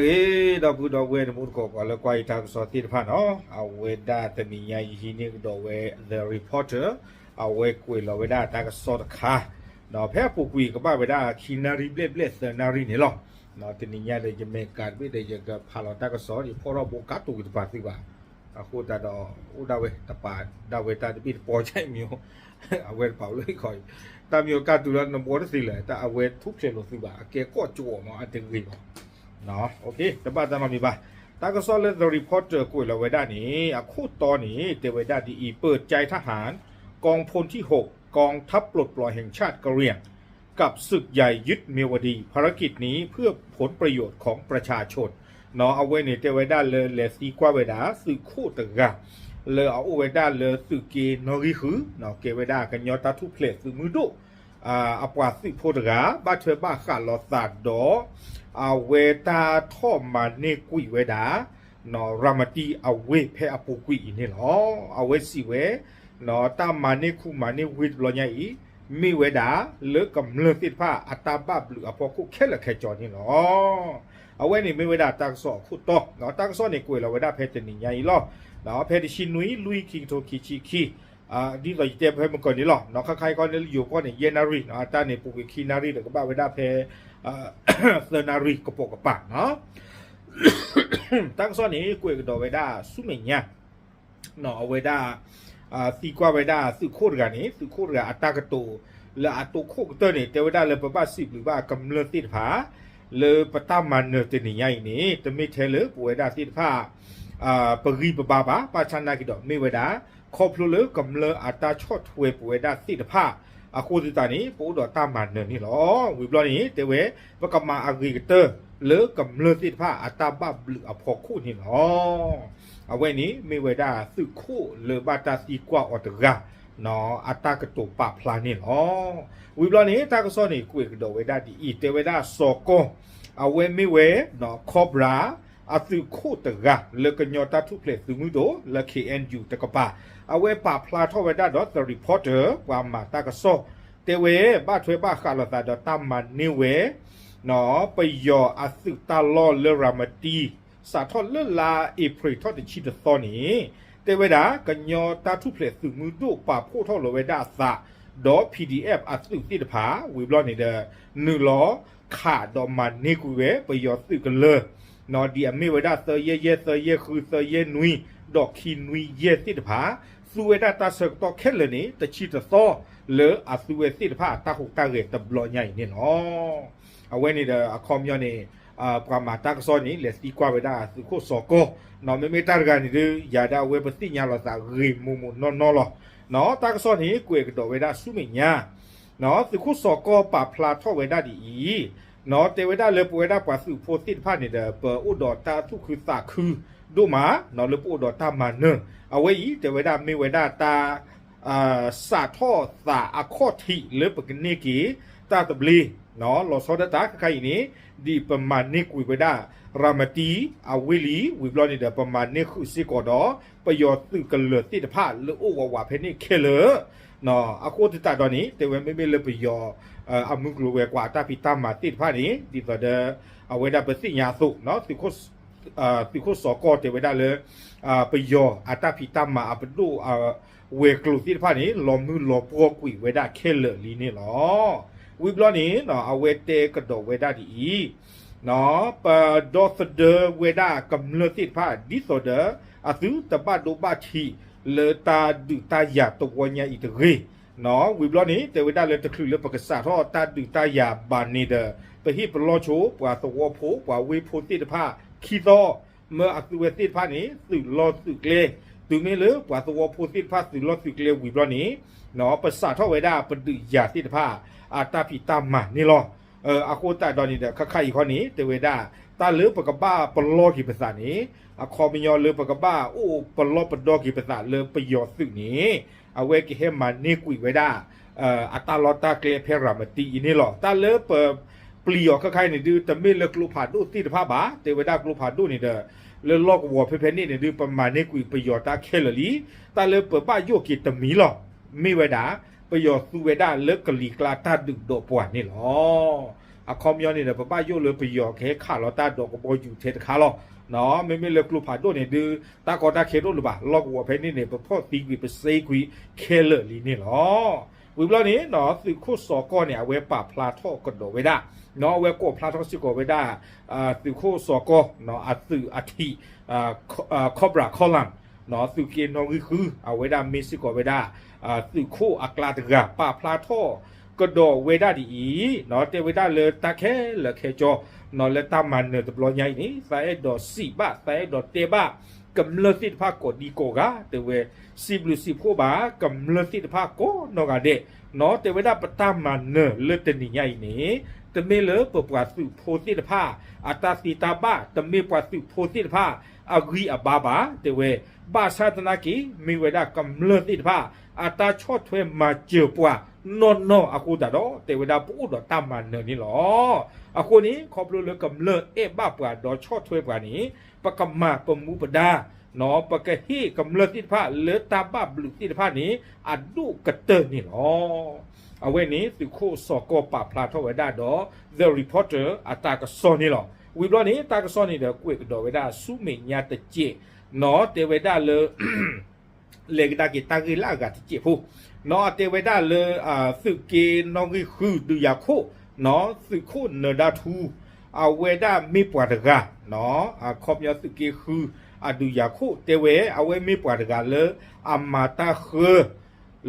ဂ့ၤ ဒီပုၢ်ဒီဝဲၢ်တံၤသကိး ပှၤလၢကွၢ်ယတၢ်ကစီၣ်သ့ၣ်တဖၣ်နီၤ, အဝဲဒၣ်တနံၤညါယဟံးန့ၢ်ကဒီးဝဲ The Reporter, အဝဲကွဲးလီၤဝဲဒၣ်တၢ်ကစီၣ်တခါ, ဒီးဖဲအပူၤကွံာ်ကဘၣ်ဝဲဒၣ်ခံနၣ်ရံၣ်ဘျဲၣ်ဘျဲၣ်သၢနၣ်ရံၣ်န့ၣ်လီၤ. တနံၤညါဒီးယမဲာ်ကၤတဘ့ၣ်ဒီး ယကဖးလီၤတၢ်ကစီၣ် ယဖီၣ်ထီၣ်ဘိးကါတိၤက့ၤတပၤသုဘၣ်. အဃိသတးဒီး အိၣ်ဒၣ်ဝဲတပၤဒၣ်ဝဲတၢ်တဘ့ၣ်တပီၤ ကမံၤ အဝဲတပာ်လၢခီ, တၢ်မံၤကၢ်တုၤလၢနဘှီတသ့လၢၤ တၢ်အဝဲထူၣ်ဖျဲးလိာ်သုဘၣ် အကဲကီၢ်ကၠီမး အတဂ့ၤဘၣ်. တဘၣ်တၢ်နီတမံၤဘၣ်. တၢ်ကစီၣ်လၢ The Reporter ကွဲးလီၤဝဲဒၣ်န့ၣ် အခိၣ်တီန့ၣ် တဲဝဲဒၣ်ဒ်အံၤ, ပၢၤကၠဲးထဟၣ် กองพลที่หก กองทัพปลดปล่อยแห่งชาติกะเหรี่ยง กับศึกใหญ่ยึดเมียวดี ภารกิจนี้เพื่อผลประโยชน์ของประชาชน အဝဲန့ၣ်တဲဝဲဒၣ်လၢလဲၤသံကွၢ်ဝဲဒၣ် သုးခိၣ်တဂၤ လၢအအိၣ်ဝဲဒၣ်လၢသုးက့နီၣ်ဂံၢ်ဃု, ကဲဝဲဒၣ်ကညီတၢ်ထူၣ်ဖျဲးသုးမုၢ်ဒိၣ် အပှၤသုးဖိတဂၤ ဘၣ်ထွဲဘၣ်ဃးလိာ်သးဒီး အဝဲတၢ်ထီၣ်မၤန့ၢ်ကွံာ်ဝဲဒၣ် ရၤမတံအဝ့ၢ်ဖဲအပူၤကွံာ်အံၤန့ၣ်လီၤ. အဝဲစံးဝဲ တၢ်မၤန့ၢ်ခူမၤန့ၢ်ဝ့ၢ်တဘျီညါအံၤ မ့ၢ်ဝဲဒၣ်လၢကမျၢၢ်သ့ၣ်တဖၣ်အတၢ်ဘၣ်ဘျုးအဖီခိၣ်ခဲလၢာ်ခဲဆ့န့ၣ်လီၤ. အဝဲန့ၣ်မ့ၢ်ဝဲဒၣ်တၢ်ကစီၣ်အခိၣ်တီ, တၢ်ကစီၣ်န့ၣ်ကွဲးလီၤဝဲဒၣ်ဖဲတနံၤညါအံၤလီၤ. ဖဲတဆံနွံ လွံၢ် ခံကထိခံဆံခံ, ဒ်သိးယတဲဖဲမုၢ်ကီၢ်န့ၣ်လီၤ. ခါခါအံၤခီန့ၣ်လၢယိၤကီၢ်န့ၣ် ယဲၢ်နၣ်ရံၣ်, အတၢ်န့ၣ်ပူၤကွံာ်ခံနၣ်ရံၣ်ဒီးကဘၣ်ဝဲဒၣ်ဖဲ သၢနၣ်ရံၣ်ကပိာ်ကပၤ တၢ်ကစီၣ်န့ၣ် ကွဲးကဒီးဝဲဒၣ်ဆူမဲာ်ညါ, အဝဲဒၣ် သံကွၢ်ဝဲဒၣ်သုးခိၣ်တဂၤန့ၣ် သုးခိၣ်တဂၤအတၢ်ကတိၤလၢအတိခိၣ်ကတၢၢ်န့ၣ် တဲဝဲဒၣ်လၢပဘၣ်စံးဘျုးဘၣ်ကမျၢၢ်သ့ၣ်တဖၣ် လၢပတၢ်မၤနၢၤတနံၤညါအံၤန့ၣ် တမ့ၢ်ထဲလၢပဝဲဒၣ်သ့ၣ်တဖၣ် ပဂံၢ်ပဘါဘၣ်, ဘၣ်ဆၣ်နာ်က့ၤဒီးမ့ၢ်ဝဲဒၣ် ခီဖျိလၢကမျၢၢ်အတၢ်ဆီၣ်ထွဲပဝဲဒၣ်သ့ၣ်တဖၣ် အဃိသတးန့ၣ် ပအိၣ်ဒီးတၢ်မၤနၢၤန့ၣ်လီၤ. ဝံၤဘျီန့ၣ် တဲဝဲ ပကမၤအဂ့ၤကတၢၢ်လၢကမျၢၢ်သ့ၣ်တဖၣ်အတၢ်ဘၣ်ဘျုးအဖီခိၣ်န့ၣ်လီၤ. အဝဲန့ၣ်မ့ၢ်ဝဲဒၣ်သုးခိၣ်လၢဘၣ်တၢ်သံကွၢ်အီၤတဂၤ အတၢ်ကတိၤပာ်ဖျါန့ၣ်လီၤ. ဝံၤဘျီန့ၣ် တၢ်ကစီၣ်န့ၣ် ကွဲးကဒီးဝဲဒၣ်ဒ်အံၤ, တဲဝဲဒၣ်စီၤကီ အဝဲမ့ၢ်ဝဲ Cobra အသုးခိၣ်တဂၤလၢကညီတၢ်ထူၣ်ဖျဲးသုးမုၢ်ဒိၣ်လၢ ခ့ၣ်အဲၣ်ယူၣ် တကပၤ, အဝဲပာ်ဖျါထီၣ်ဝဲဒၣ်ဒီး The Reporter ပှၤမၤတၢ်ကစီၣ်, တဲဝဲဘၣ်ထွဲဘၣ်ဃးလိာ်သးဒီးတၢ်မၤန့ၢ်ဝဲ ပယီၤအသုးတၢ်လီၢ်လၢရၤမတံ စးထီၣ်လၢလါအ့ဖြ့ၣ်ထီၣ်တဆံတသီန့ၣ်, တဲဝဲဒၣ် ကညီတၢ်ထူၣ်ဖျဲးသုးမုၢ်ဒိၣ်ပာ်ဖှိၣ်ထီၣ်လီၤဝဲဒၣ်အသး ဒီး PDF အသုးသ့ၣ်တဖၣ် ဝံၤဘျီန့ၣ်ဒီး နုာ်လီၤခးဒီးမၤန့ၢ်ကွံာ်ဝဲ ပယီၤသုးကလၢၤ ဒ်အမ့ၢ်ဝဲဒၣ် သၢယဲၢ်ယဲၢ်, သၢယဲၢ်ဃု, သၢယဲၢ်နွံ, ဒီးခံနွံယဲၢ်သ့ၣ်တဖၣ်, သူဝဲဒၣ်တၢ်ဆၢကတီၢ်ခဲလၢာ်န့ၣ် တဆံတသီ လၢအသူဝဲသ့ၣ်တဖၣ်အတၢ်ဟူးတၢ်ဂဲၤတဘျီညါအံၤန့ၣ်လီၤ. အဝဲန့ၣ်ဒီးအခီပညီန့ၣ် ပှၤမၤတၢ်ကစီၣ်န့ၣ် လဲၤသံကွၢ်ဝဲဒၣ်သုးခိၣ်စီၤကီ, မ့မ့ၢ်တၢ်တဂၤန့ၣ်ဒီး ယၤဒီးအဝဲပသ့ၣ်ညါလိာ်သးဂ့ၤမိၢ်မိၢ်နီၢ်နီၢ်လီၤ. တၢ်ကစီၣ်န့ၣ် ကွဲးကဒီးဝဲဒၣ်ဆူမဲာ်ညါ သုးခိၣ်စီၤကီပာ်ဖျါထီၣ်ဝဲဒၣ်ဒ်အံၤ, တဲဝဲဒၣ်လၢပဝဲဒၣ်ပှၤသုးဖိသ့ၣ်တဖၣ်န့ၣ်ဒီး ပအိၣ်ဒီးတၢ်သူၣ်ခုသးခုဒိၣ်မး လၢပအိၣ်ဒီးတၢ်မၤနၢၤ, အဝဲအံၤ တဲဝဲဒၣ်မ့ၢ်ဝဲဒၣ်တၢ် စးထီၣ်သးအခီၣ်ထံးလၢပကန့ၢ်က့ၤ တၢ်သဘျ့ လီၤဆီဒၣ်တၢ်ခဲခါအံၤန့ၣ် ဒ်ပမၤန့ၢ်ကွံာ်ဝဲဒၣ် ရၤမတံ အဝ့ၢ်လံ ဝံၤဘျီန့ၣ်ဒီး ပမၤန့ၢ်ဃုာ်စ့ၢ်ကီးဒီး ပယီၤသုးကလၢၤသ့ၣ်တဖၣ်လၢအိၣ်ဝးဝးဖဲန့ၣ်ခဲလၢာ် အဃိသတးဒီးန့ၣ် တဲဝဲမ့မ့ၢ်လၢပယီၤ အမုၢ်ကျိၤဝဲၤကွာ်အတၢ်ဖံးတၢ်မၤသ့ၣ်တဖၣ်န့ၣ် ဒ်သိးဒီး အဝဲဒၣ်ပသ့ၣ်ညါအသိး သုးခိၣ်စီၤကီတဲဝဲဒၣ်လၢ ပယီၤအတၢ်ဖံးတၢ်မၤအပဒိၣ် ဝဲၤကျိၤသ့ၣ်တဖၣ်န့ၣ် လီၤမုၢ်လီၤပှီၢ်ကွံာ်ဝဲဒၣ်ခဲလၢာ်လံန့ၣ်လီၤ. ဝံၤဘျီန့ၣ် အဝဲတဲကဒီးဝဲဒၣ်ဒ်အံၤ, ပဒီသဒၢဝဲဒၣ်ကမျၢၢ်သ့ၣ်တဖၣ် ဒ်သိးဒီး အသုတဘၣ်ဒိဘၣ်ထံးလၢတၢ်ဒုးတၢ်ယၤတဝီညါအံၤတဂ့ၤ. ဝံၤဘျီန့ၣ် တဲဝဲဒၣ်လၢတချုးလၢပကစးထီၣ်တၢ်ဒုးတၢ်ယၤဘၣ်န့ၣ်ဒီး ပဟ့ၣ်ပလီၢ်ဆိ ပှၤသဝီဖိ ပှၤဝ့ၢ်ဖိသ့ၣ်တဖၣ် ခံသီ မၢအသုဝဲသ့ၣ်တဖၣ်န့ၣ် သုးလီၢ်သုးကျဲ, တုၤမ့ၢ်လၢပှၤသဝီဖိသ့ၣ်တဖၣ်သုးလီၢ်သုးကျဲဝံၤဘျီန့ၣ် ပစးထီၣ်ဝဲဒၣ်ပဒုးယၤသ့ၣ်တဖၣ် အတၢ်ဖံးတၢ်မၤန့ၣ်လီၤ. အဃိသတးဒီးန့ၣ်ဒီး ခဲခါအံၤခီန့ၣ် တဲဝဲဒၣ် တၢ်လၢပကဘၣ်ပလီၢ်က့ၤပသးန့ၣ် အခီပညီလၢပကဘၣ်အိၣ်ပလီၢ်ပဒီက့ၤပသးလၢပယီၤသုးန့ၣ် အဝဲကဟဲမၤန့ၢ်ကွံာ်ဝဲဒၣ် အတၢ်လီၢ်တၢ်ကျဲဖဲရၤမတံအံၤန့ၣ်လီၤ. တၢ်လၢပပျံၤအီၤခဲခါအံၤန့ၣ်ဒုး တမ့ၢ်လၢကျိဖးဒိၣ်သ့ၣ်တဖၣ်ဘၣ်. တဲဝဲဒၣ်ကျိဖးဒိၣ်န့ၣ်ဒီး လၢလီၢ်ကဝီၤဖဲဖဲန့ၣ်န့ၣ်ဒုး ပမၤန့ၢ်ကွံာ်ပယီၤတၢ်ခဲလၢာ်လံ. တၢ်လၢပဘၣ်ယိၣ်က့ၤတမံၤလီၤ. မ့ၢ်ဝဲဒၣ် ပယီၤသူဝဲဒၣ်လၢကလံၤကျါတၢ်ဒုးဒီးပှၤန့ၣ်လီၤ. အခီပညီန့ၣ်ဒီး ပဘၣ်ယိၣ်လၢပယီၤကဟဲခးလီၤတၢ်ဒီးကဘီယူၤထဲတခါလီၤ. မ့မ့ၢ်လၢကျိဖးဒိၣ်န့ၣ်ဒုး တၢ်ကီတၢ်ခဲတအိၣ်လၢၤဘၣ်, လီၢ်ကဝီၤဖဲန့ၣ်န့ၣ် ပဖီၣ်သံကွံာ်ပစ့ကွံာ်ခဲလၢာ်လံန့ၣ်လီၤ. ဝံၤဘျီန့ၣ် သုးခိၣ်စီၤကီၢ်န့ၣ် အဝဲပာ်ဖျါထီၣ်ကဒီးဝဲဒၣ်, အဝဲကိးဖျါထီၣ်စ့ၢ်ကီးဝဲဒၣ် သုးခိၣ်စီၤကီၢ် အသုးအထံး Cobra Column သုးက့နီၣ်ဂံၢ်ဃု အဝဲဒၣ်မ့ၢ်စ့ၢ်ကီးဝဲဒၣ် သုးခိၣ်အကျါတဂၤ ပာ်ဖျါထီၣ်ကဒီးဝဲဒၣ်ဒ်အံၤ, တဲဝဲဒၣ်လၢတၢ်ခဲလၢာ်ခဲဆ့ လၢတၢ်မၤနၢၤတဘျီညါအံၤန့ၣ် သးအဲၣ်ဒိးစံးဘၣ် သးအဲၣ်ဒိးတဲဘၣ် ကမျၢၢ်သ့ၣ်တဖၣ်ကိးဒံကိးဂၤ တဲဝဲ စံးဘျုးစံးဖှိၣ်ဘၣ် ကမျၢၢ်သ့ၣ်တဖၣ်ကိးနီၢ်ဂၤဒဲး, တဲဝဲဒၣ်ပတၢ်မၤနၢၤလၢတနံၤညါအံၤန့ၣ် တမ့ၢ်လၢပပှၤသုးဖိသ့ၣ်တဖၣ် အတၢ်သ့တၢ်ဘၣ်, တမ့ၢ်ပှၤသုးဖိသ့ၣ်တဖၣ် အဂံၢ်အဘါဘၣ်, တဲဝဲ, ဘၣ်ဆၣ်သနာ်က့ မ့ၢ်ဝဲဒၣ်ကမျၢၢ်သ့ၣ်တဖၣ် အတၢ်ဆီၣ်ထွဲမၤစၢၤပှၤနီၢ်နီၢ်အဃိသတးဒီး တဲဝဲဒၣ်ပအိၣ်ဒီးတၢ်မၤနၢၤန့ၣ်လီၤ. အဃိန့ၣ် ခီဖျိလၢကမျၢၢ်အဲၣ်ဘၣ်ပှၤဒီးဆီၣ်ထွဲပှၤန့ၣ် ပကမၤပမူပဒါ ပကဟ့ၣ်ကမျၢၢ်သ့ၣ်တဖၣ်လၢတၢ်ဘၣ်ဘျုးသ့ၣ်တဖၣ်န့ၣ် အဒိၣ်ကတၢၢ်န့ၣ်လီၤ. အဝဲန့ၣ် သုးခိၣ်စီၤကီၢ်ပာ်ဖျါထီၣ်ဝဲဒၣ်ဒီး The Reporter အတၢ်ကစီၣ်န့ၣ်လီၤ. ဝံၤဘျီန့ၣ် တၢ်ကစီၣ်န့ၣ်ဒီး ကွဲးကဒီးဝဲဒၣ်ဆူမဲာ်ညါတစဲး တဲဝဲဒၣ်လၢ လဲၤကဒါက့ၤတၢ်ဂ့ၢ်လၢအဂၤတစဲးဖိ, တဲဝဲဒၣ်လၢ သုးက့နီၣ်ဂံၢ်ဃု ဒုးယၤခိၣ် သုးခိၣ်နၢၤဒါထူ အဝဲဒၣ်မ့ၢ်ပှၤတဂၤ အခီပညီသုးက့ဃု အဒုးယၤခိၣ် တဲဝဲ အဝဲမ့ၢ်ပှၤတဂၤလၢ အမၤတၢ်ဃၢ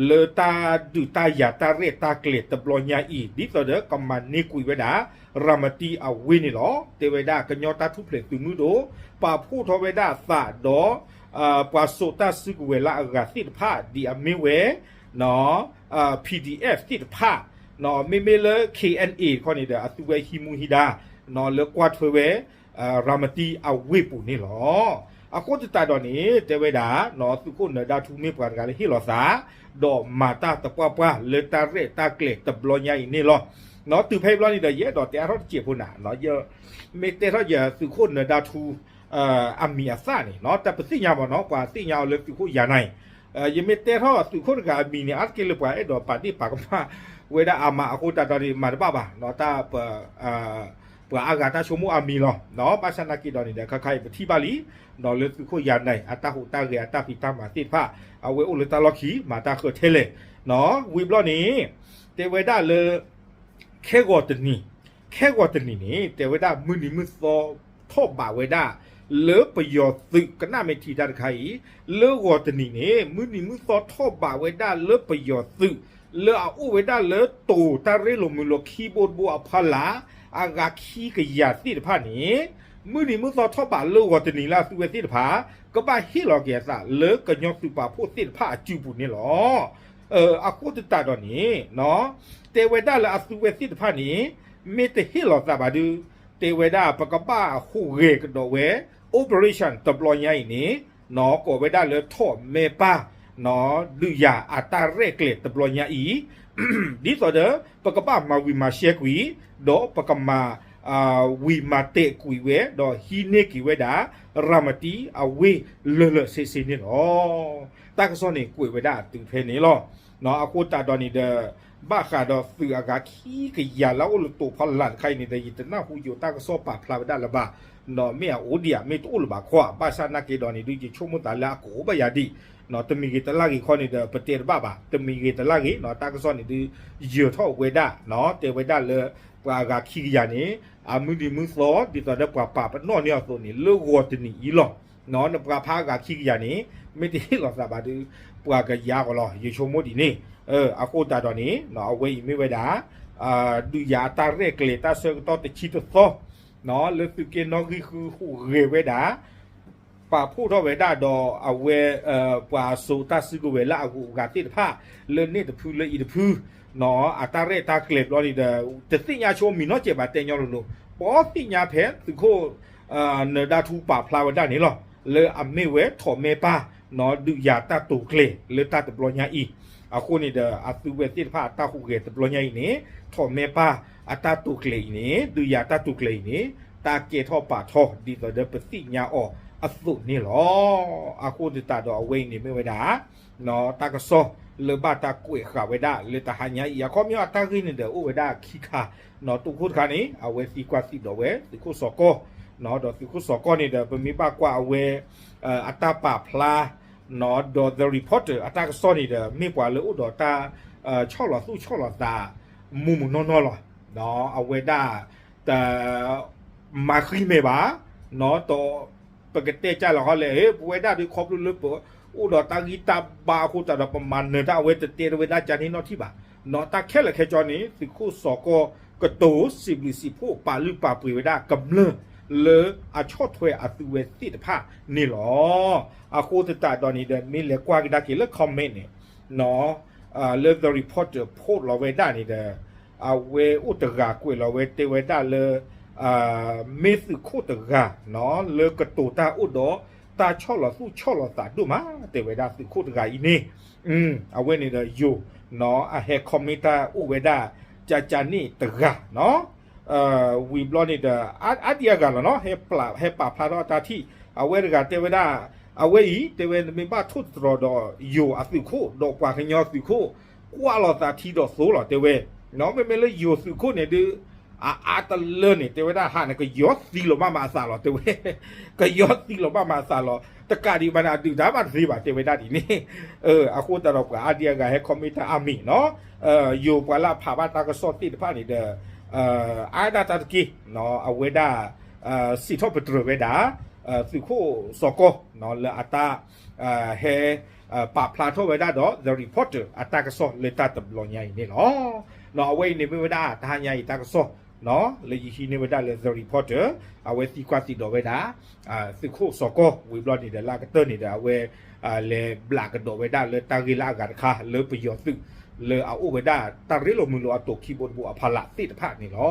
လၢတၢ်ဒုးတၢ်ယၤတၢ်ရဲၣ်တၢ်ကျဲၤတဘျီညါအံၤ ဒ်သိးဒီးကမၤန့ၢ်ကွံာ်ဝဲဒၣ် ရၤမတံအဝ့ၢ်န့ၣ်လီၤ. တဲဝဲဒၣ်ကညီတၢ်ထူၣ်ဖျဲးသုးမုၢ်ဒိၣ် ပာ်ဖှိၣ်ထီၣ်ဝဲဒၣ်အသးဒီး ပှၤစိာ်တၢ်စုကဝဲၤလၢအဂၤသ့ၣ်တဖၣ် ဒ်အမ့ၢ်ဝဲ PDF သ့ၣ်တဖၣ်, မ့မ့ၢ်လၢ KNA တခီန့ၣ်ဒီး အသုဝဲဟံးမူဟံးဒါ လၢကွၢ်ထွဲဝဲ ရၤမတံအဝ့ၢ်ပူၤန့ၣ်လီၤ. အဃိသတးဒီးန့ၣ် တဲဝဲဒၣ် သုးခိၣ်နၢၤဒါထူမ့ၢ်ပှၤတဂၤလၢဟ့ၣ်လီၤသး ဒီးမၤတၢ်သပှၢ်ပှၢ်လၢတၢ်ရဲၣ်တၢ်ကျဲၤတဘျီညါအံၤန့ၣ်လီၤ. တုၤဖဲအံၤဘျီန့ၣ်ဒီး ယအဲၣ်ဒိးတဲအါထီၣ်တစဲးဖိနၤ, မ့ၢ်တဲထီၣ်ယသုးခိၣ်နၢၤဒါထူ အမံၤအသၣ်န့ၣ် တၢ်ပသ့ၣ်ညါဘၣ်နီၤ, ပှၤသ့ၣ်ညါအီၤလၢသုးခိၣ်ယၤနၤအံၤ, ယမ့ၢ်တဲထီၣ်သုးခိၣ်တဂၤအမံၤန့ၣ် အါတက့ၢ်လၢပှၤအဲၣ်ဒိးပာ်ဒ့ၣ်ပာ်ကမၣ်ဝဲဒၣ်အါမး အဃိသတးဒီးန့ၣ် မၤတဘၣ်ဘၣ်နီၤ, တၢ် ပှၤအါဂၤတၢ်ဆိကမိၣ်အမံၤလီၤ. ဘၣ်ဆၣ်နာ်က့ဒီးန့ၣ်ဒီး ခါခါအံၤပထံၣ်ဘၣ်လံ ဒီးလၢသုးခိၣ်ယၤနၤအံၤ အတၢ်ဟူးတၢ်ဂဲၤအတၢ်ဖံးတၢ်မၤသ့ၣ်တဖၣ် အဝဲအိၣ်လၢတၢ်လီၢ်ခံ မၤတၢ်ဃၢထဲလဲၣ်, ဝံၤဘျီန့ၣ် တဲဝဲဒၣ်လၢ ခဲဂီၤတနံၤ, ခဲဂီၤတနံၤန့ၣ် တဲဝဲဒၣ်မုၢ်နံၤမုၢ်သီထီၣ်ဘးဝဲဒၣ် လၢပယီၤသုး ကနၣ်မ့ၢ်ထံၣ်တၢ်တခါအံၤ, လၢဂီၤတနံၤန့ၣ် မုၢ်နံၤမုၢ်သီထီၣ်ဘးဝဲဒၣ်လၢပယီၤသုး လၢအအိၣ်ဝဲဒၣ်လၢတိၤတၢ်ရ့လိာ်မုာ်လိာ်ခံဘိတဘိအဖီလာ် အဂၤခံကယၤသ့ၣ်တဖၣ်န့ၣ် မုၢ်နံၤမုၢ်သီထီၣ်ဘးလၢဂီၤတနံၤလၢအသုဝဲသ့ၣ်တဖၣ် ကဘၣ်ဟ့ၣ်လီၤက့ၤအသးလၢကညီသုးပာ်ဖှိၣ်သ့ၣ်တဖၣ်အစုပူၤန့ၣ်လီၤ. အဃိသတးဒီးန့ၣ် တဲဝဲဒၣ်လၢအသုဝဲသ့ၣ်တဖၣ်န့ၣ် မ့ၢ်တဟ့ၣ်လီၤသးဘၣ်ဒီး တဲဝဲဒၣ်ပကဘၣ်ဟူးဂဲၤကဒီးဝဲ operation တဘျီညါအံၤန့ၣ် ကိးဝဲဒၣ်လၢထီၣ်မဲပၢ် ဒုးယၤအတၢ်ရဲၣ်ကျဲၤတဘျီညါအံၤ ဒ်သိးဒီး ပကဘၣ်မၤဝံၤမၤရှဲကွံာ် ဒီးပကမၤ ဝံၤမၤတဲာ်ကွံာ်ဝဲ ဒီးဟံးန့ၢ်က့ၤဝဲဒၣ် ရၤမတံအဝ့ၢ်လၢာ်လၢာ်ဆ့ဆ့န့ၣ်လီၤ. တၢ်ကစီၣ်န့ၣ်ကွဲးဝဲဒၣ်အတုၤဖဲန့ၣ်လီၤ. အဃိသတးဒီးန့ၣ်ဒီး ဘၣ်ဃးဒီးသုးအဂၤခံကယၤလၢအအိၣ်လၢတိၤဖီလာ်တခါအံၤန့ၣ်ဒီး ယတနၢ်ဟူယိၤတၢ်ကစီၣ်ပာ်ဖျါဝဲဒၣ်လၢၤဘၣ်, မ့ၢ်အအိၣ်ဒံးဧါမ့ၢ်တအိၣ်လၢၤဘၣ်ခီဧါ, ဘၣ်ဆၣ်နာ်က့ဒီးန့ၣ်ဒုး ယဆိကမိၣ်သးလၢအကအိၣ်ဘၣ်ယၤဒံး, တမံၤဂ့ၤတလၢ်ဂ့ၤခီန့ၣ်ဒီး ပတဲတဘၣ်ဘၣ်, တမံၤဂ့ၤတလၢ်ဂ့ၤ တၢ်ကစီၣ်န့ၣ်ဒုး ယၢၤထီၣ်ဝဲဒၣ် တဲဝဲဒၣ်လၢ ပှၤအဂၤခံကယၤန့ၣ် အမုၢ်နံၤမုၢ်သီ ဒ်သိးဒီးပှၤပာ်ပနီၣ်န့ၢ်အီၤအသိးန့ၣ် လၢဂီၤတနံၤအံၤလီၤ. နပှၤဖးအဂၤခံကယၤန့ၣ် မ့ၢ်တဟ့ၣ်လီၤသးဘၣ်ဒီး ပှၤကယၤအီၤလီၤ ယဆိကမိၣ်ဒ်န့ၣ်. အဃိသတးဒီးန့ၣ် အဝဲအံၤမ့ၢ်ဝဲဒၣ် ဒုးယၤအတၢ်ရဲၣ်ကျဲၤတၢ်ဆၢကတီၢ်တဆံတသီ လၢသုးက့နီၣ်ဂံၢ်ဃုဟူးဂဲၤဝဲဒၣ် ပာ်ဖှိၣ်ထီၣ်ဝဲဒၣ်ဒီးအဝဲ ပှၤစိာ်တၢ်စုကဝဲၤလၢအဂုၤအဂၤသ့ၣ်တဖၣ် လၢန့ၣ်တဖုလၢအံၤတဖု အတၢ်ရဲၣ်တၢ်ကျဲၤဘျီန့ၣ်ဒီး တသ့ၣ်ညါဆိမံၤနီတစဲးဘၣ် တဲညီလိၤလိၤ ပသ့ၣ်ညါဖဲသုးခိၣ် နၢၤဒါထူပာ်ဖျါဝဲဒၣ်န့ၣ်လီၤ. လၢအမ့ၢ်ဝဲထီၣ်မဲပၢ် ဒုးယၤတၢ်တိာ်ကျဲၤလၢတၢ်တဘျီညါအံၤ အဃိန့ၣ်ဒီး အသုဝဲသ့ၣ်တဖၣ်အတၢ်ဟူးဂဲၤတဘျီညါအံၤန့ၣ် ထီၣ်မဲပၢ်အတၢ်တိာ်ကျဲၤအံၤန့ၣ် ဒုးယၤတၢ်တိာ်ကျဲၤအံၤန့ၣ် တၢ်ကဲထီၣ်ပာ်ထီၣ်ဒ်သိးဒီးပသ့ၣ်ညါအီၤအသိးန့ၣ်လီၤ. အဃိသတးဒီးအဝဲအံၤန့ၣ်မ့ၢ်ဝဲဒၣ် တၢ်ကစီၣ် လၢဘၣ်တၢ်ကွဲးဃာ်ဝဲဒၣ်လၢတဟါညါအံၤ အခီပညီအတၢ်ဂ့ၢ်န့ၣ်ဒီးအိၣ်ဝဲဒၣ်ခံခါ, နီၢ် တခိၣ်တခါန့ၣ် အဝဲသံကွၢ်သံဒိးဝဲသုးခိၣ်စီၤကီၢ်, နီၢ် ဒီးသုးခိၣ်စီၤကီၢ်န့ၣ်ဒီး ပမ့ၢ်ဘၣ်ကွၢ်အဝဲ အတၢ်ပာ်ဖျါ နီၢ် ဒီး The Reporter အတၢ်ကစီၣ်န့ၣ်ဒီး မ့ၢ်ပှၤလၢအိၣ်ဒီးတၢ် ဆီၣ်လီၤသူၣ်ဆီၣ်လီၤသး မုၢ်မုၢ်နီၢ်နီၢ်လီၤ. နီၢ် အဝဲဒၣ် တ မၤဃံမဲာ်ဘၣ်, နီၢ် ဒီး ပကတဲကၢ်လီၤဟီလဲၣ်, ပဝဲဒၣ်ဒီးခီဖျိလၢပအိၣ်ဒီးတၢ်ဂံၢ်တၢ်ဘါအဃိသတးဒီး ပမၤနၢၤတၢ်အဝဲတတဲဝဲဒၣ်ကၢ်န့ၣ်နီတထံၣ်ဘၣ်. နီၢ် တၢ်ခဲလၢာ်ခဲဆ့န့ၣ် သုးခိၣ်စီၤကီၢ်ကတိၤစံးဘျုးစံးဖှိၣ် ပာ်လုၢ်ပာ်ပှ့ၤဝဲဒၣ်ကမျၢၢ် လၢအဆီၣ်ထွဲအသုဝဲသ့ၣ်တဖၣ်န့ၣ်လီၤ. အဃိသတးဒီးန့ၣ်ဒီး မ့ၢ်လဲၤကွၢ်ကဒါက့ၤလၢ comment န့ၣ် နီၢ် လၢ The Reporter post လီၤဝဲဒၣ်န့ၣ်ဒီး အဝဲအိၣ်တဂၤကွဲးလီၤဝဲတဲဝဲဒၣ်လၢ မ့ၢ်သုးခိၣ်တဂၤ နီၢ် လၢကတိၤတၢ်အိၣ်ဒီးတၢ်ဆီၣ်လီၤသူၣ်ဆီၣ်လီၤသးဒိၣ်မး တဲဝဲဒၣ်သုးခိၣ်တဂၤအံၤန့ၣ်, အဝဲန့ၣ်ဒီးယိၤ နီၢ် အဟဲ comment တၢ်အိၣ်ဝဲဒၣ် ကၢ်ကၢ်န့ၣ်တဂၤ နီၢ် ဝံၤဘျီန့ၣ်ဒီး အါဒံအါဂၤလီၤနီၢ် ဟဲပာ်ဖျါထီၣ်အတၢ်ထံၣ် အဝဲတဂၤတဲဝဲဒၣ် အဝဲအံၤ တဲဝဲ နမ့ၢ်ဘၣ်ထိၣ်သတြီၤဒီးယိၤအသုးခိၣ် ဒီးပှၤကညီသုးခိၣ် ကွၢ်လီၤသးထံဒီးသိလီၤ တဲဝဲ, နီၢ် မ့မ့ၢ်လၢယိၤသုးခိၣ်န့ၣ်ဒီး အအါတလၢန့ၣ် တဲဝဲဒၣ် ဟးန့ၣ် ကယီသံလီၤဘၣ်မၤအသးလီၤ တဲဝဲ, ကယီသံလီၤဘၣ်မၤအသးလီၤ တကးဒံးဘၣ်န့ၣ် အဒုးတၢ်ဘၣ်တသ့ဘၣ် တဲဝဲဒၣ်ဒ်န့ၣ် အဃိသတးဒီးပှၤအါဒံအါဂၤဟဲ comment တၢ်အါမံၤနီၢ်, ယိၤပှၤလၢအဖးဘၣ်တၢ်ကစီၣ်သ့ၣ်တဖၣ်န့ၣ်ဒီး အါဒၣ်တၢ်တက့ၢ်, နီၢ် အဝဲဒၣ် စံးထီၣ်ပတြၢၤဝဲဒၣ် သုးခိၣ်စီၤကီၢ် နီၢ် လၢအတၢ် ဟဲ ပာ်ဖျါထီၣ်ဝဲဒၣ်ဒီး The Reporter အတၢ်ကစီၣ်လၢတၢ်တဘျီညါအံၤန့ၣ်လီၤ. နီၢ် အဝဲအံၤန့ၣ်မ့ၢ်ဝဲဒၣ် တဟါညါအံၤတၢ်ကစီၣ် နီၢ် လၢယဟံးန့ၢ်ဝဲဒၣ်လၢ The Reporter အဝဲသံကွၢ်သံဒိးဝဲဒၣ် သုးခိၣ်စီၤကီၢ် ဝံၤဘျီန့ၣ်ဒီး လၢအကတၢၢ်န့ၣ်ဒီး အဝဲ လဲၤဘျးကဒီးဝဲဒၣ်လၢတၢ်ဂ့ၢ်လၢအဂၤတခါ လၢပယီၤသုး လၢအအိၣ်ဝဲဒၣ်တၢ်ရ့လိာ်မုာ်လိာ်အတိာ်ခံဘိတဘိအဖီလာ်သ့ၣ်တဖၣ်န့ၣ်လီၤ.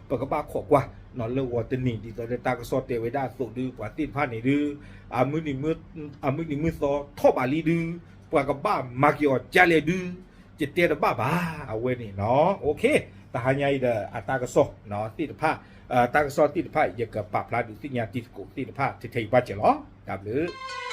ပကဘၣ်ခိးကွၢ် နီၢ် လၢဂီၤတနံၤ ဒ်သိးလၢတၢ်ကစီၣ်တဲဝဲဒၣ်အသိးဒုး ပှၤသ့ၣ်တဖၣ်န့ၣ်ဒုး အမုၢ်နံၤမုၢ်သီထီၣ်ဘးလံဒုး ပှၤကဘၣ်မၤက့ၤအီၤကၢ်လဲၣ်ဒုး ယတဲတဘၣ်ဘၣ် အဝဲန့ၣ်နီၢ် တဟါညါအံၤဒီး အတၢ်ကစီၣ်သ့ၣ်တဖၣ် တၢ်ကစီၣ်သ့ၣ်တဖၣ် ယကပာ်ဖျါဒုးသ့ၣ်ညါတံၤသကိးသ့ၣ်တဖၣ် ထဲထဲအံၤဘၣ်စၢၤလီၤ. တၢ်ဘျုး